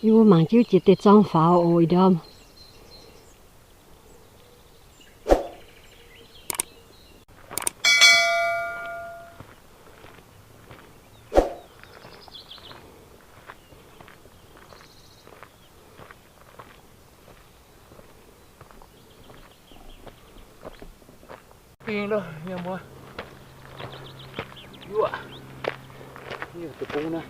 Yie mbuo mangc jienv jiex deix zorng faaux oc, ih ndorm. Bing lo, mienh muoz. Yuoqv. Deic-bung naaiv.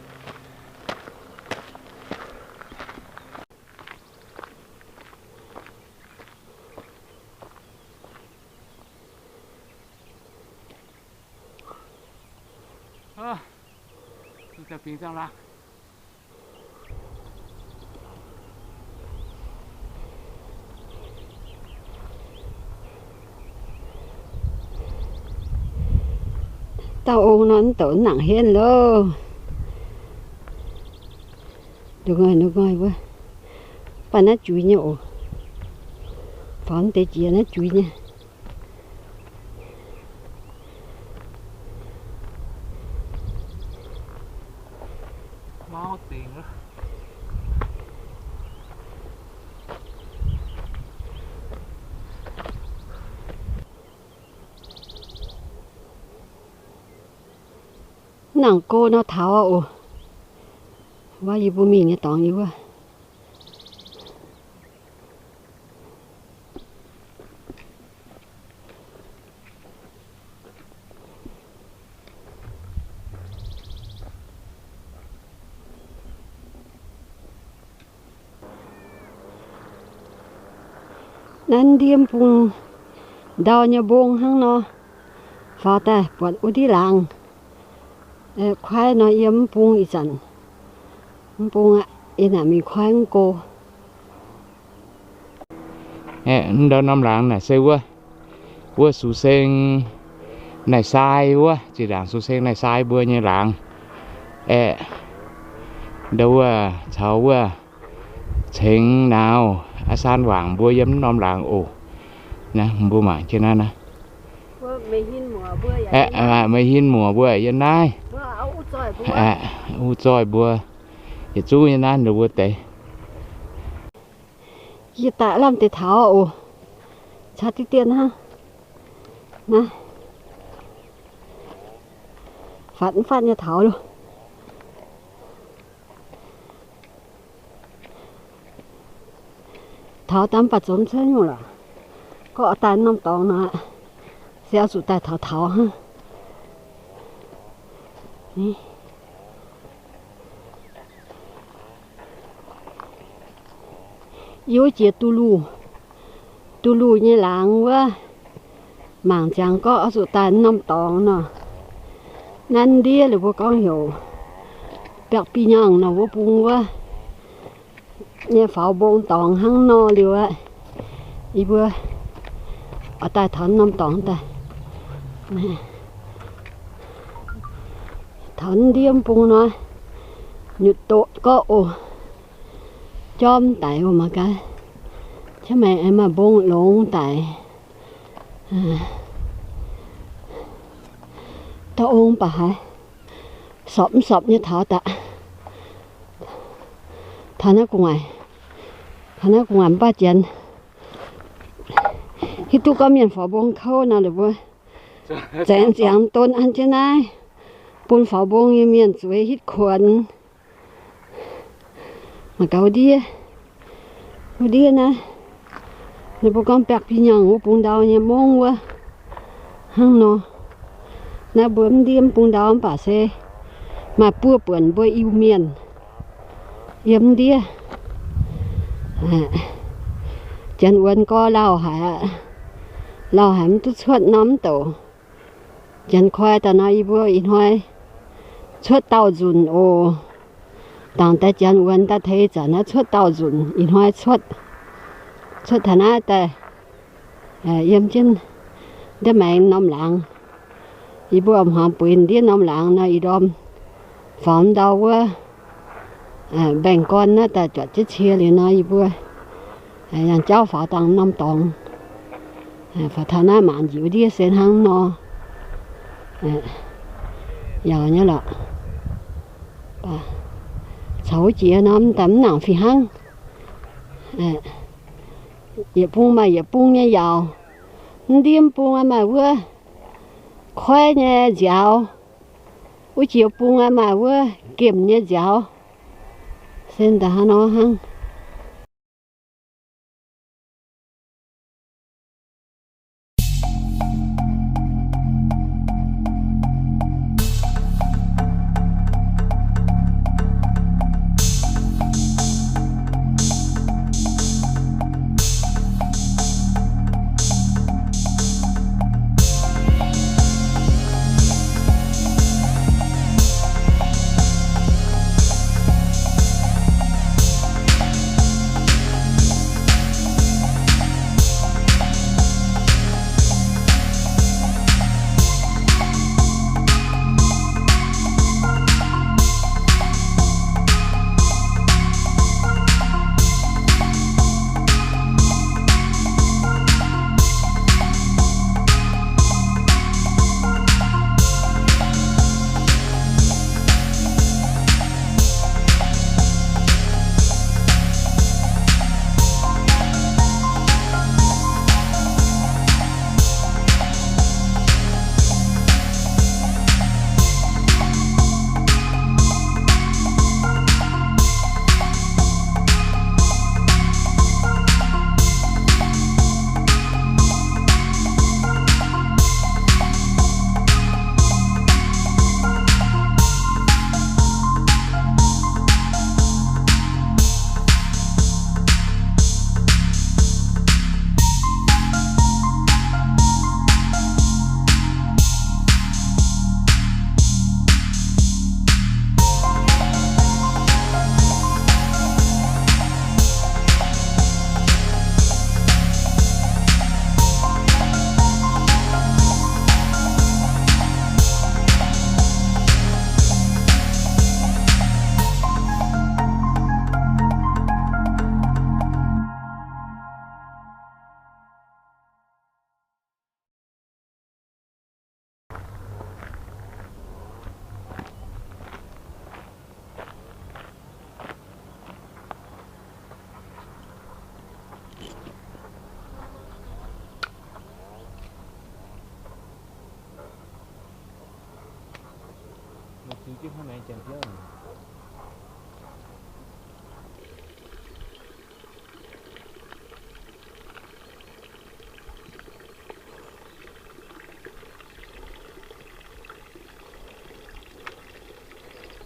Dauh ong nor mv douc mv nangc henv loh. Nduqc nqoi, nduqc nqoi wuov. Baac naaiv juix nyei oc. Faaux deix jiex naaiv juix nyei. Mv nangc go nor taux oc. Wuov yie mbuo mingh nyei dorngx yie wuov. Naaiv ndiev bung ndau nyei mbong hnangv nor, faaux daaih buatc wuov ndiev laangz. Kuaaiv nor yiem mv bung ih zanc, mv bung aqv, yie naaic mingh kuaaiv mv go. Aeqv, ndau norm laangz naaic se wuov, wuov Sux Seng Naaic Sai wuov, zinh ndaangc Sux Seng Naaic Sai mbuo nyei laangz. Aeqv, ndau wuov caux wuov Cengx Nauz, Aa Saan Wangc mbuo yiem norm laangz oc. Naaiv mbuo mangc jienv naaiv naaiv. Aeqv, Meix Hin muoc mbuo yiem naaiv. Aeqv, Uv Zoih mbuo yietc zungv yiem naaiv ndau wuov deix. Yie daaih lamh deix taux oc. Caux diqv dien hnangv. Naaiv fatv mv fatv nyei taux loh. Taux daaih mv baac zomx cuotv nyungc lorqc. Gorngv oix daaih norm dorngx nor, se oix zuqc daaih taux taux hnangv. Yie wuov jiex Du Lu, Du Lu nyei laangz wuov, mangc ziangx gorngv oix zuqc daaih norm dorngx nor. Naaiv ndiev liuz mbuo gorngv heuc Biakv Bih Nyangh nor wuov bung wuov nyei faaux mbong dorngx hnangv nor liuz aqv. Yie mbuo oix daaih taux norm dorngx daaih. Taux ndiev bung nor, nyutc doqc gorqv oc. Jorm daic oc mangc gaax. Qiemx maengx aengx maaih mbong longx daic. Dauh ong baac haiz sorpc mv sorpc nyei taux daaih. Taux naaiv gu'nguaaic, taux naaiv gu'nguaaic mv baac janx hiuv duqv gorngv mienh faaux mbong kouv nor, ninh mbuo zaengx ziangx don an jienv naaiv bun faaux mbong nyei mienh zueiz hitv kuonx. Mangc gaax wuov ndiev, wuov ndiev naaiv, ninh mbuo gorngv Biakv Bih Nyangh wuov bung ndau nyei mongv wuov hnangv nor. Naaiv mbuo mv ndiev mv bung ndau mv baac se maaih buo buonc mbuo Iu-Mienh yiem mv ndiev. Janx wuonx gorx lauh haic, lauh haic mv duqv cuotv norm mv douc. Janx koi daaih nor, yie mbuo ih hnoi cuotv dauh nzunc oc. Dangc daaih janx wuonx daaih teix zanc naaiv cuotv dauh nzunc, ih hnoi cuotv, cuotv taux naaiv daaih, yiem jienv ndiev maengx norm laangz. Yie mbuo hmuangx bueix ndiev norm laangz nor, ih ndorm faaux ndau wuov mbaengx-gorn naaiv daaih juatc jienv cie liuz nor, yie mbuo yangh jauv faaux dangh norm dorngx. Faaux taux naaiv mangc njiec ndiev se hnangv nor. Yaac nyei lorqc. Taux wuov jiex norm daaih mv nangc fih hnangv. Yietc bung maaih yietc bung nyei yaauc. Mv ndiev bung maaih wuov koiv nyei nziaaux. Wuov jiex bung maaih wuov gemh nyei nziaaux. Se daaih hnangv nor hnangv.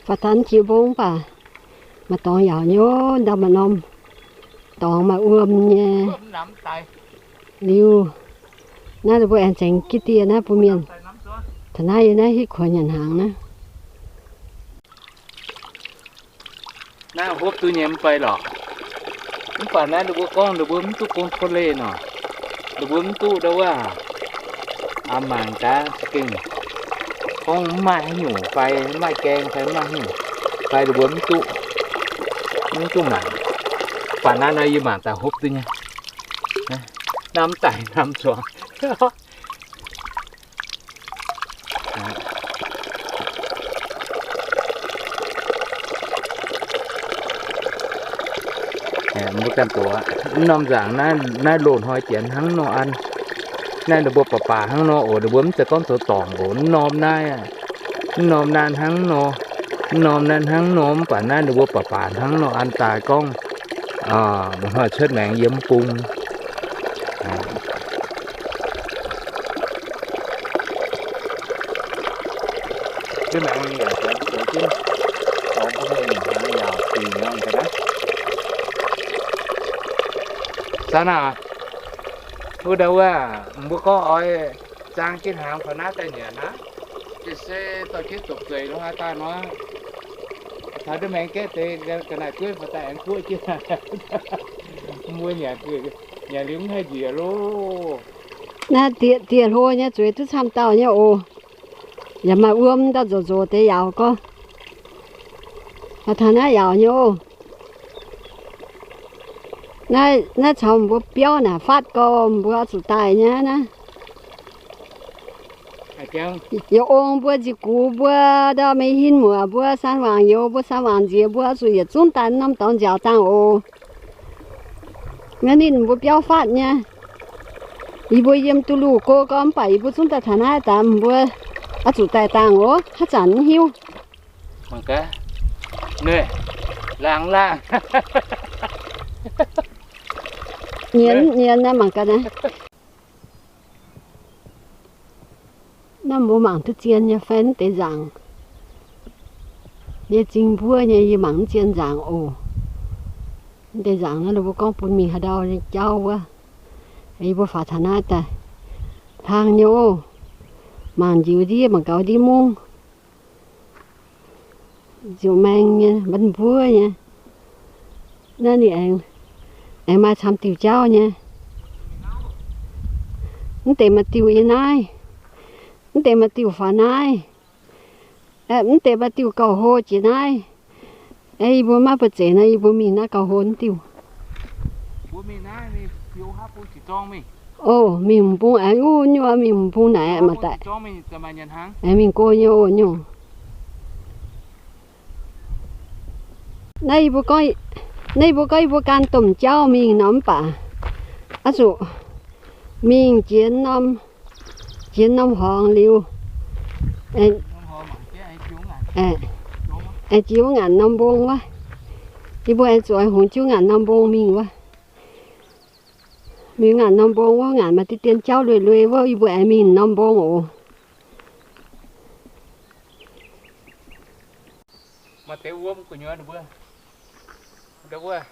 Baac dangh jiex mbong baac maaih dorngx yaauc nyei, ndau maaih norm dorngx maaih wuom nyei. Liuz, naaiv mbuo aengx zengx gitv dieh naaiv bun mienh. Taux naaiv yie naaiv hitv kuonx nyanc hnaangx naaiv. Naaiv hopv duqv nyei mv bei lorqc. Mv baac naaiv ninh mbuo gorngv ninh mbuo mv duqv gong tov leih nor. Ninh mbuo mv duqv ndau wuov, mangc gaax za'gengh gorngv mv maaih haaix nyungc fai mv maaih gaeng fai mv maaih haaix nyungc fai ninh mbuo mv duqv, mv duqv mangc. Baac naaiv nor yie mangc daaih hopv duqv nyei. Naaiv mv daaih naaiv mv zuangx. Mbuo ganh doqc aqv. Mv norm nzaangc naaiv, naaiv loz-hnoi janx hnangv nor an. Naaiv ninh mbuo baac baac hnangv nor oc, ninh mbuo mv zeiz gorngv zoux dorngc oc. Mv norm naaiv, mv norm naaiv hnangv nor, mv norm naaiv hnangv nor, mv baac naaiv ninh mbuo baac baac hnangv nor an daaih gorngv, hnoi cuotv maengx yiem mv bung. Sanaa, wuov ndau wuov, mbuo gorngv oix zaang jienv hnaangx taux naaiv daaih nyanc aqv. Se dorh jienv zuqc zueiz lo haaix daaih nor, taux ndiev maengx gaeqv deix ga'naaiv-gueiv faaux daaih aengx guoqv jienv. Mbuo nyanc, nyanc liuz mv haih njiec loh. Naaiv dieh hlo nyei zueiz duqv camv dauh nyei oc. Yaac maaih wuom ndau nzoc nzoc deix yaauc gorx. Taux naaiv yaauc nyei oc. Naaiv caux mbuo biauv naaic faatv gorx mbuo oix zuqc daaih nyei naaiv. Youz ong mbuo, nziux gux mbuo, ndau meix hin muoc mbuo, saan waangc youz mbuo, saan waangc nziex mbuo, zuqc yietc zungv daaih norm dorngx nziaauc dangh oc. Naaiv ninh mbuo biauv fatv nyei. Yie mbuo yiem duqv luh go gorngv mv baac yie mbuo zungv daaih taux naaiv daaih, mbuo oix zuqc daaih dangh oc, haaix zanc mv hiuv. Laangh laangh. Nyienz nyienz naaiv mangc gaax naaiv. Naaiv mbuo mangc duqv zien nyei fai mv deix nzaangc. Yie zingh mbuov nyei, yie mangc mv zien nzaangc oc. Mv deix nzaangc naaiv ninh mbuo gorngv bun mingh haaix ndau nyei jauv wuov. Yie mbuo faaux taux naaiv daaih hlang nyei oc. Mangc njiec ndiev mangc gaax ndiev mungv. Ziouc maeng nyei, mbuov nyei. Naaiv ninh aengx, aengx maaih camv diuh jauv nyei. Mv deix maaih diuh yiem naaiv. Mv deix maaih diuh faaux naaiv. Mv deix maaih diuh gauh hlo jiex naaiv. Yie mbuo maiv buatc zeiv nor, yie mbuo mingh naaiv gauh hlo diuh. Oc, mingh m'bung aengx uv nyuoz, mingh m'bung naaic mangc daaih. Aengx mingh go nyei oc nyungc. Naaiv yie mbuo gorngv, naaiv yie mbuo gorngv yie mbuo gan domh jauv mingh nor mv baac, oix zuqc mingh jiex norm, jiex norm horngz liuz, aengx jiex wuov ngaanc norm mbong wuov. Yie mbuo aengx zuqc hungx jienv wuov ngaanc norm mbong mingh wuov. Mingh ngaanc norm mbong wuov, ngaanc maaih deix dien jauv lui-lui wuov, yie mbuo aengx mingh norm mbong oc. Maaih deix wuom gu'nyuoz ninh mbuo, wuov,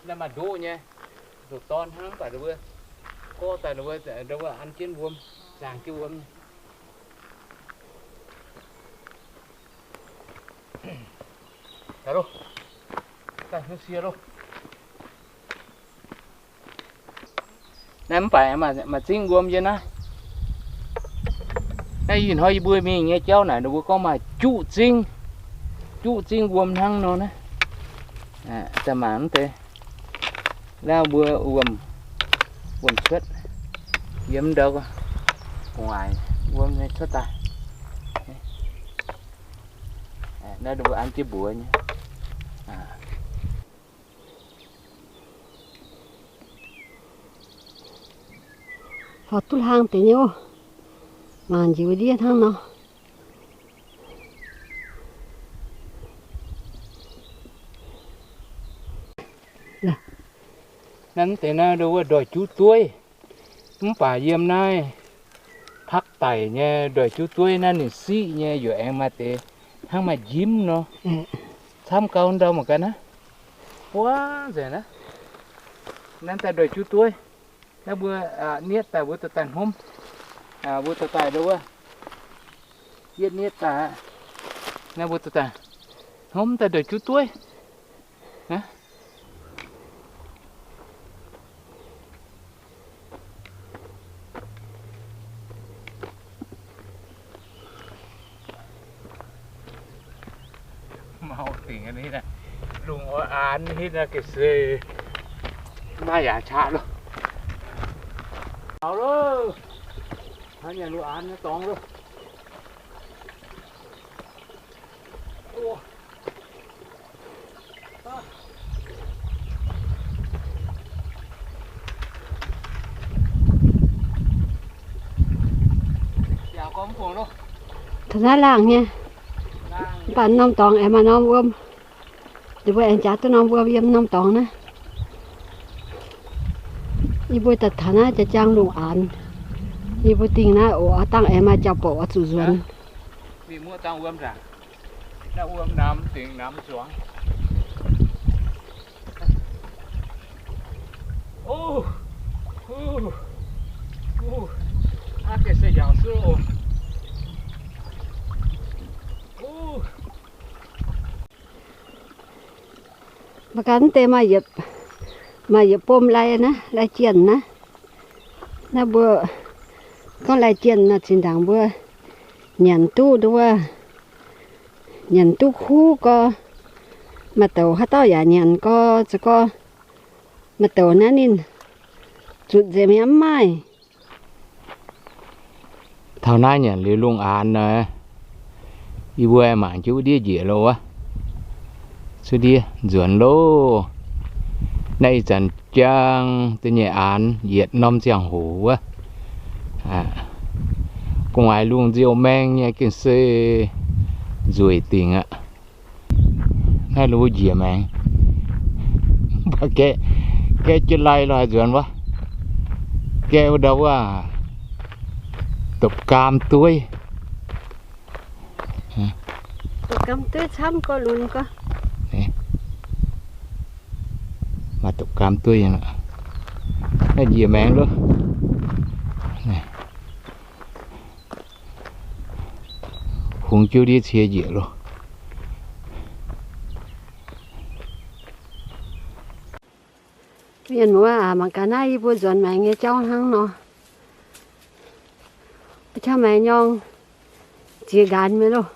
naaiv maaih ndoqv nyei, ndoqv dorn hnangv, mv baac ninh mbuo gorqv daaih ninh mbuo, ninh mbuo an jienv wuom, zaangc jienv wuom nyei. Naaiv mv baac maaih zingv wuom yie naaiv. Naaiv ih hnoi yie mbuo mingh nyei jauv naaic ninh mbuo gorngv maaih juqv zingv, juqv zingv wuom hnangv nor naaiv. Daaih mangc mv deix, naaiv mbuo wuom, wuom cuotv yiem ndau gu'nguaaic wuom nyei cuotv daaih. Naaiv mbuo an jienv mbuox nyei. Faaux duqv hlang deix nyei oc. Mangc njiec ndiev hnangv nor. Naaiv deix naaiv wuov ndoih juv dueiv, mv baac yiem naaiv pakv daic nyei ndoih juv dueiv naaiv ninh siqv nyei, yaac aengx maaih deix hnangv maaih njimv nor. Camv gau ndau mangc gaax naaiv. Buangv nzengc naaiv. Naaiv daaih ndoih juv dueiv. Naaiv mbuo nietv daaih mbuo dorh daaih hnomv. Mbuo dorh daaih ndo wuov. Yietv nietv daaih aqv. Naaiv mbuo dorh daaih hnomv daaih ndoih juv dueiv. Mau dingc aqv, lungh oix aanx hitv naaiv ga'sie. Naaiv yaac qaqv loh. Taux loh. Hnangv nyanc lungh aanx nyei dorngx loh. Taux naaiv laangh nyei, mv baac norm dorngx aengx maaih norm wuom. Ninh mbuo aengx jaax duqv norm wuom yiem norm dorngx naaiv. Yie mbuo daaih taux naaiv jaax jaang lungh aanx. Yie mbuo dingh naaiv oc, dangh aengx maaih jauv-borqc oix zuqc nzuonx. Mangc gaax mv deix maaih yietc bom lai naaiv, lai jienh naaiv. Naaiv mbuo gorngv lai jienh nor, zinh ndaangc mbuo nyanc duqv nduov, nyanc duqv kuv gorx, maaih douc haaix dauh yaac nyanc gorx, za'gengh maaih douc naaiv ninh zutc nzengc mi'aqv, mv maaih. Taux naaiv nyanc liuz lungh aanx nor, yie mbuo mangc jienv wuov ndiev njiec loh wuov. Cuotv ndiev nzuonx loh. Naaiv ih zanc jang da'nyeic aanx yietc norm ziangh hoc wuov. Gu'nguaaic lungh nziouv maeng nyei gengh se nzueic dingc aqv. Naaiv lungh njiec maengx. Mv baac gaeqv, gaeqv jienv lai lorh nzuonx wuov. Gaeqv wuov ndau wuov, dopc gaam dueiv. Dopc gaam dueiv camv gorx lunx gorx. Maaih dopc gaam dueiv nyei. Naaiv njiec maengx loh. Hungx jienv ndiev cie njiec loh. Mienh muoz aac, mangc gaax naaiv yie mbuo nzuonx maengx nyei jauv hnangv nor. Wuov jauv maengx nyorng ziex nqaanx mienh loh.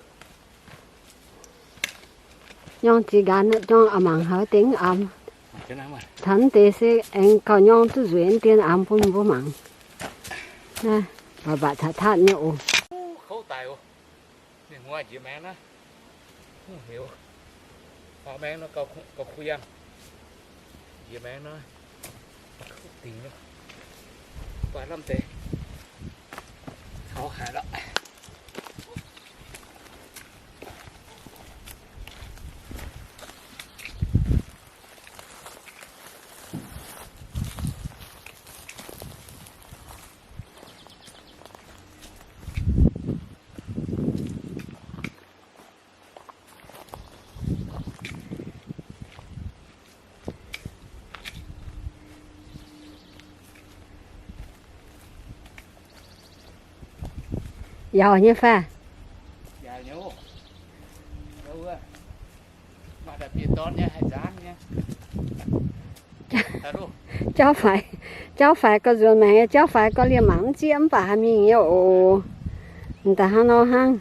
Nyorng ziex nqaanx, nyorng a'mangc haaix deix mv amx. Taux naaiv deix se aengx gauh nyorng duqv nzueic dien amx bun mbuo mangc. Naaiv mbatc mbatc tatv tatv nyei oc. Mingh hmuangx njiec maengx naaiv. Heuc, hmuangx maengx nor gauh kuv yangh. Njiec maengx nor, kuv dingc nor, buatc lamh deix taux haic lorqc. Yaauc nyei fai? Jauv faix, jauv faix gauh nzuonx maengx, jauv faix gauh liemh mangc mv zieqv mv baac haih mingh nyei oc. M'daaih hnangv nor hnangv.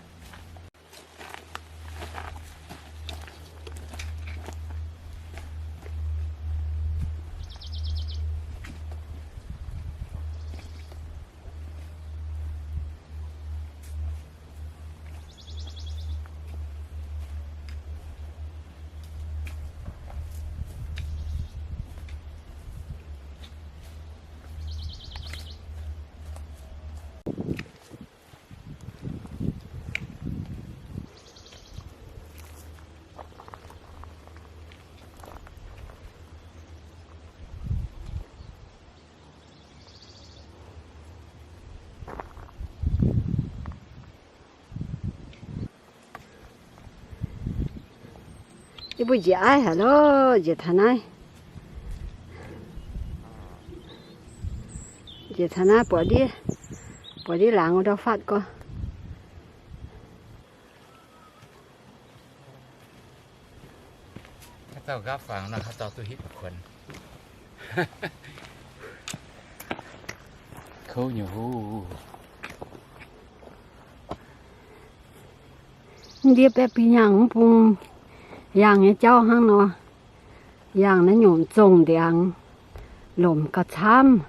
Yie mbuo njiec aiv haic loh, njiec taux naaiv. Njiec taux naaiv buatc ndiev, buatc ndiev laangz wuov ndau fatv gorx. Haaix dauh nqaapv fangx nor, haaix dauh duqv hitv kuonx. Kouv nyei hov. Ndiev baeqv biei hnyangx mv bung yangh nyei jauv hnangv nor. Yangh naaiv nyungc zongh ndiangx, lomc gauh camv.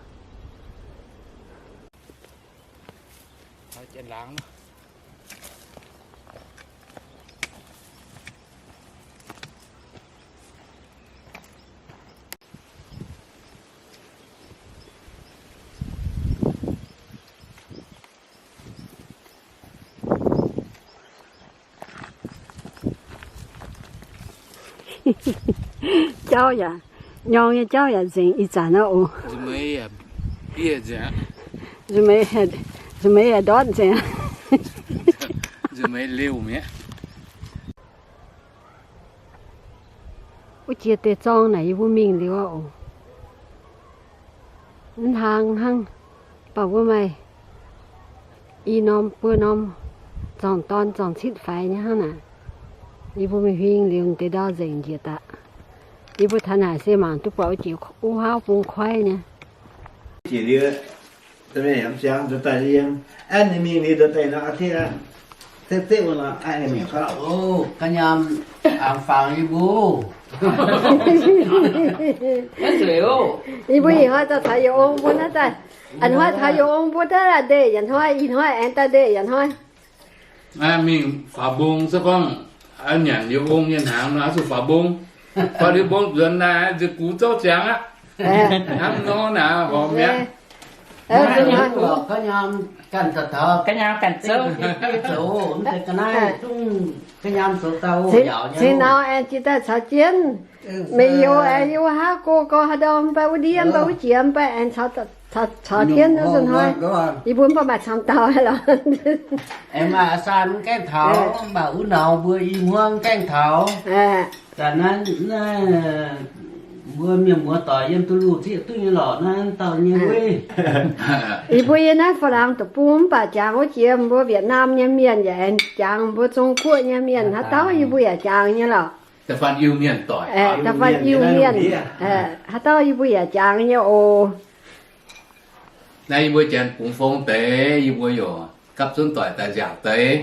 Jauv yaac, nyorng nyei jauv yaac nzengc ih zanc aqv oc. Nza'hmien, nza'hmien ndortv nzengc. Wuov jiex deix zorng naaic yie mbuo mingh liuz oc. Mv hlang hnangv, mv baac wuov maaih i norm buo norm zorng-dorn zorng-citv faix nyei hnangv naaic. Yie mbuo mingh huing liuz deix ndau nzengc njiec daaih. Yie mbuo taux naaic se mangc duqv buatc wuov jiex wuov hauv bung koiv nyei. Jiex liuz, da'mengh yaac mv siangx nzuonx daaih yiem, aeqv, ninh mingh liuz nzuonx daaih nor, aa, ga'nyaam angx fangx yie mbuo. Yie mbuo ih hnoi daaih caux yietc ong mbuo naaiv daaih. A'hnoi taux yie ong mbuo daaih ndeic yaac hnoi, ih hnoi aengx daaih ndeic yaac hnoi. Mingh faaux mbong se gorngv nyanc yie ong nyei hnaangx nor, zuqc faaux mbong. Faaux liuz mbong nzuonx naaic, nziex gux zouv ziangx aqv. Hnangv nor naaic horpc mi'aqv. Cingx nor aengx jiex daaih caux jienv, meih youz aengx yie wuov haav go gorx haaix ndau, mv baac wuov ndiev, mv baac wuov jiex, mv baac aengx caux jienv nor se hnoi. Yie mbuo mv baac maaih camv dauh lorqc. Aengx maaih a'saan mv gaengh taux, mv baac wuov norm mbuo i hmuangv gaengh taux. Zanc naaiv mbuo mienh muoz doic yiem duqv luv zieqv duqv nyei lorqc, naaiv dauh nyei wuov. Yie mbuo yiem naaiv Faa-laangx deic-bung mv baac jangx wuov jiex mbuo Vietnam nyei mienh yaac aengx jangx, mbuo Zong-Guoqv nyei mienh haaix dauh yie mbuo yaac jangx nyei lorqc. Da'faanh Iu-Mienh, haaix dauh yie mbuo yaac jangx nyei oc. Naaiv yie mbuo janx bungx fong deix, yie mbuo yaac gapv zunv doic daaih nziaauc deix.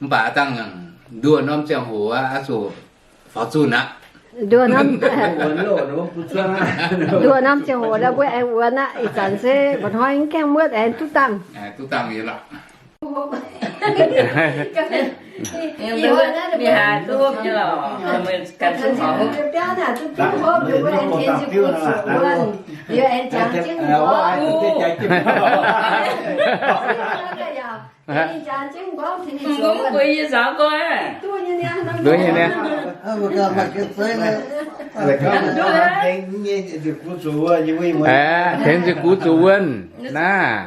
Mv baac dangh nduov norm ziangh hoc aqv, oix zuqc faaux zunh aqv. Nduov norm ziangh hoc mbuo aengx wuonx aqv. Ih zanc se mba'hnoi mv gaengh muotv aengx duqv dangh. Duqv dangh nyei lorqc. Duqv nyei niaa. Aeqv, tengx nziex gux zuqc wuonh naaiv.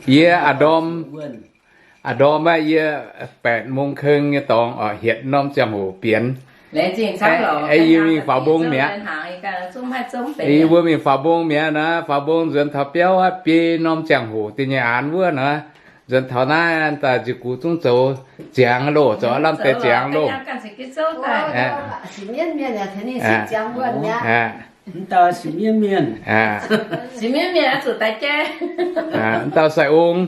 Yie a'ndorm, a'ndorm aqv, yie แปดโมงครึ่ง nyei dorngx oc, hietc norm ziangh hoc bienx. Yie mingh faaux mbong mi'aqv. Yie mbuo mingh faaux mbong mi'aqv naaiv, faaux mbong nzuonx taux biauv aqv, biei norm ziangh hoc da'nyeic aanx wuov naaiv. Nzuonx taux naaiv daaih nziex gux zungv zoux ziangx loh, zoux lamh deix ziangx loh. Mv dauh sai-ong,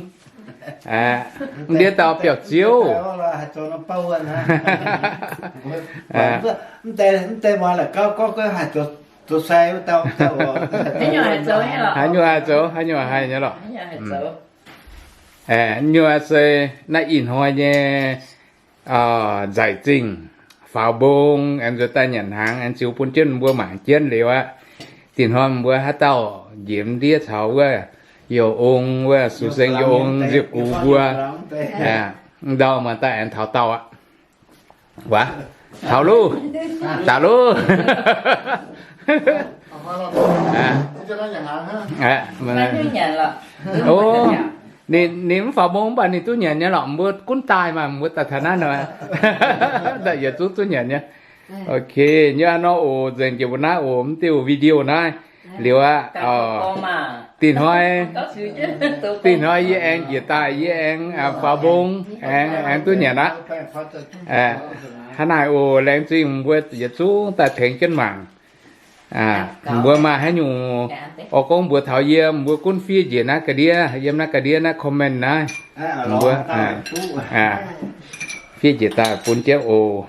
mv ndiev dauh biauv-ziouv. Haaix nyungc haih zoux, haaix nyungc haih nyei lorqc. Nyungc se naaiv ih hnoi nyei nzaic zingh faaux mbong aengx nzuonx daaih nyanc hnaangx aengx ziux bun jienv mbuo mangc jienv liuz aqv. Dinh hnoi mbuo haaix dauh njiec ndiev caux wuov youh ong, wuov sux seng youh ong nziex gux mbuo, ndau maaih daaih aengx taux dauh aqv. Waac, taux luv, daaih luv. Ninh, ninh mv faaux mbong mv baac ninh duqv nyanc nyei lorqc. Mbuo gunv daaih maah, mbuo daaih taux naaiv nor. Daaih yietc zungv duqv nyanc nyei. Ok, nyei aqv nor oc, nzengc jiex mbuo naaiv oc, mv diuh video naaiv liuz aqv. Dinh hnoi, dinh hnoi yie aengx njiec daaih, yie aengx faaux mbong, aengx, aengx duqv nyanc aqv. Hnangv naaic oc, laengz zingh mbuo yietc zungv daaih tengx jienv mangc. Mbuo maaih haaix nyungc oix gorngv mbuox taux yie, mbuo gunv fiev njiec naaiv ga'ndiev, yiem naaiv ga'ndiev naaiv comment naaiv. Mbuo fiev njiec daaih bun jienv oc.